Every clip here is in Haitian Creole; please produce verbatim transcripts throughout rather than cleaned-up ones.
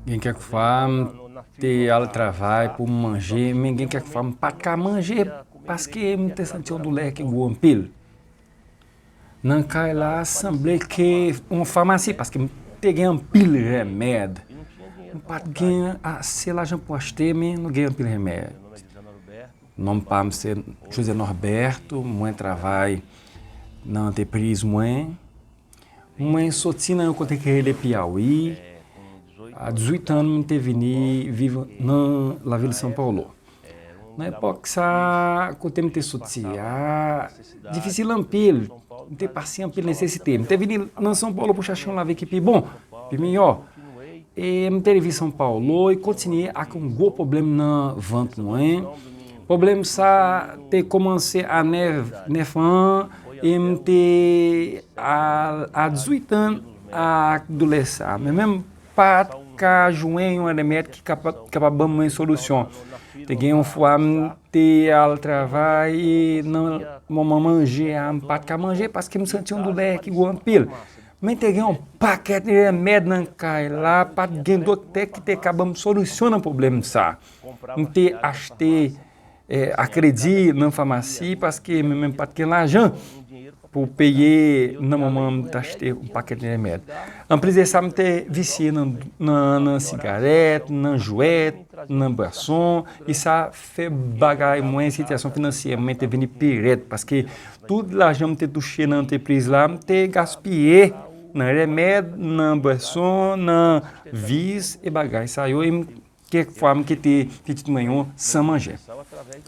Gen kèk fwa, m te al travay pou m manje, men gen kèk fwa, m pa t ka manje paske m te santi yon doulè ki gwo anpil. Nan kay la, sanble ke yon famasi, paske m te gen anpil remèd. M pa t gen ase lajan pou achte, men nou gen anpil remèd. Non pa m se José Norberto, mwen travay nan antrepriz mwen. Mwen soti nan yon kote ki rele Piawi. A dizuit an, m te vini viv nan lavil São Paulo. Nan epòk sa, kote m te soti a, difisil anpil. M te pase anpil nesesite. M te vini nan São Paulo pou chache yon lavi ki pi bon, pi miyò. E m te rive São Paulo e kontinye ak yon gwo pwoblèm nan vant mwen. Pwoblèm sa te kòmanse a nèf, nèf an e m te a, a dizuit an ak doulè sa. Men menm pa t ka jwenn yon remèd ki kapab, kapab ban mwen solisyon. Te gen yon fwa m te al travay e nan moman manje a, m pa t ka manje paske m santi yon doulè ki gwo anpil. Men te gen yon pakèt remèd nan kay la, pa t gen doktè ki te ka ban m solisyon nan pwoblèm sa. M te achte eh, a kredi nan famasi paske mwen menm pa t gen lajan pou peye nan moman m t achte yon pakèt remèd. Anplis de sa, m te visye nan, nan, nan sigarèt, nan jwèt, nan bwason, e sa fè bagay mwen, sitiyasyon finansyè mwen te vini pi rèd paske tout lajan m te touche nan antrepriz la, m te gaspiye nan remèd, nan bwason, nan vis e bagay sa yo. E m Kèk fwa, m kite pitit mwen yo san manje.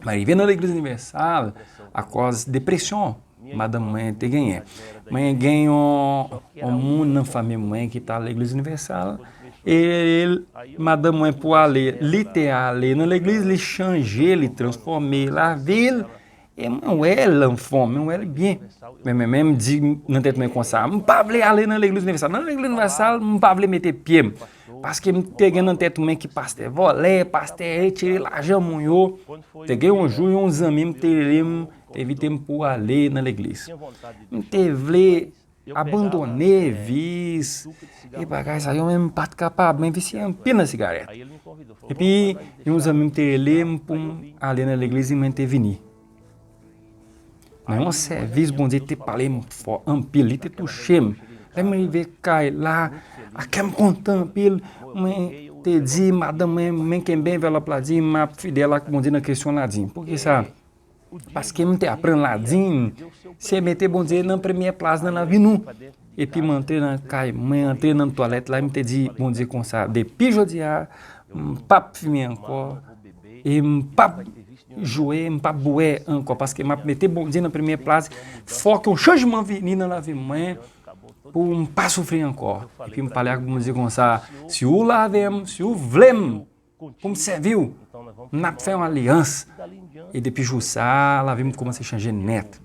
Mwen rive nan Legliz Inivèsal akòz de presyon madanm mwen te genyen. Mwen gen yon, yon moun nan fanmi mwen ki t al Legliz Inivèsal, e l, madanm mwen pou ale, li te ale nan legliz, li chanje, li transfòme lavi l, e mwen wè l anfòm, mwen wè l byen. Men, men, men m di nan tèt mwen konsa, m pa vle ale nan Legliz Inivèsal. Nan Legliz Inivèsal, m pa vle mete pye m. Paske m te gen nan tèt mwen ki pastè vòlè, pastè retire lajan moun yo. Te gen yon jou, yon zanmi m te rele m, te envite m pou ale nan legliz. M te vle abandone vis e bagay sa yo, men m pa t kapab. Mwen visye anpil nan sigarèt. Epi, yon zanmi m te rele m pou m ale nan legliz, mwen te vini. Nan yon sèvis, Bondye te pale m fò anpil, li te touche m. Lè m rive kay la, a kè m kontan anpil, mwen te di madanm mwen, men kenbe envèlòp la, di m ap fidèl ak Bondye nan kesyon la, di m. Poukisa? Paske m te aprann la, di m, se mete Bondye nan premyè plas nan lavi nou. Epi m antre nan kay, mwen antre nan twalèt la, m te di Bondye konsa, depi jodi a, m p ap fimen ankò, e m p ap jwe, m p ap bwè ankò, paske m ap mete Bondye nan premyè plas. Fòk yon chanjman vini nan lavi mwen pou m pa soufri ankò. Epi m pale ak Bondye konsa, si w lave m, si w vle m, pou m sèvi w, n ap fè yon alyans. E depi jou sa a, lavi m kòmanse chanje nèt.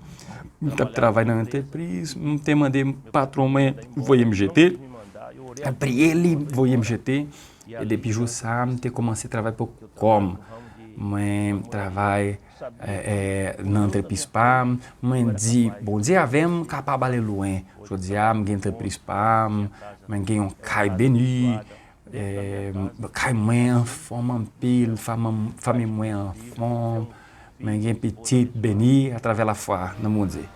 M t ap travay nan antrepriz, m te mande patwon mwen voye m jete, priye li voye m jete. E depi jou sa a, m te kòmanse travay pou kò m. Mwen travay, e, e, nan antrepriz pa m. Mwen di, Bondye avè m kapab ale lwen. Jodi a, m gen antrepriz pa m, mwen gen yon kay beni, e, kay mwen anfòm anpil, fanm, fanmi mwen anfòm, mwen gen pitit beni atravè lafwa nan Bondye.